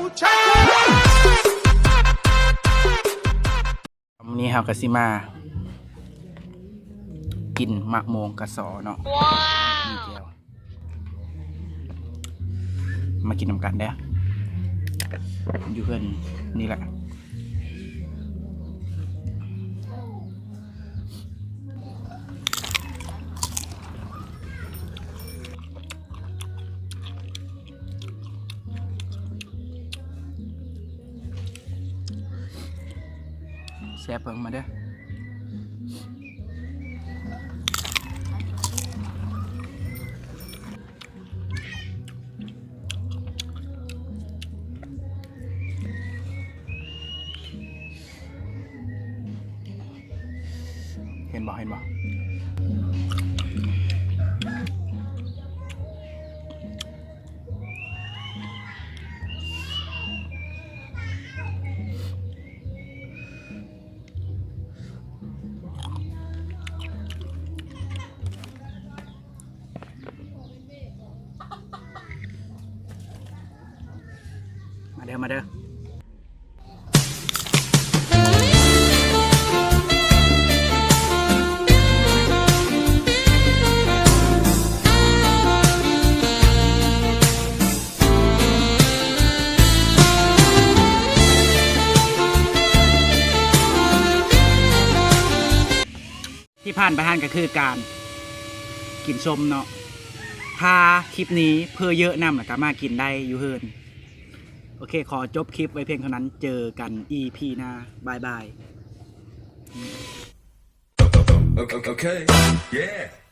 ມື້ນີ້ເຮົາກໍຊິມາກິນໝາກໂມງກະຊໍເນາະ ມີແຈ່ວ ມາກິນນຳກັນເດີ້ ຢູ່ເຮືອນນີ້ແຫຼະ. ແຊບເບິ່ງ ມາເດີ້. ເຫັນບໍ່ ເຫັນບໍ່? ມາເດີ້ ມາເດີ້. ທີ່ຜ່ານໄປຫັ້ນກໍຄືການກິນສົ້ມເນາະ. ຖ້າຄລິບນີ້ເຜື່ອເຍີະນຳ ແລ້ວກໍມາກິນໄດ້ຢູ່ເຮືອນ. ໂອເຄ ຂໍຈົບຄລິບໄວ້ພຽງເທົ່ານັ້ນ. ເຈີກັນອີພີໜ້າ. ບາຍບາຍ. Okay, okay, yeah.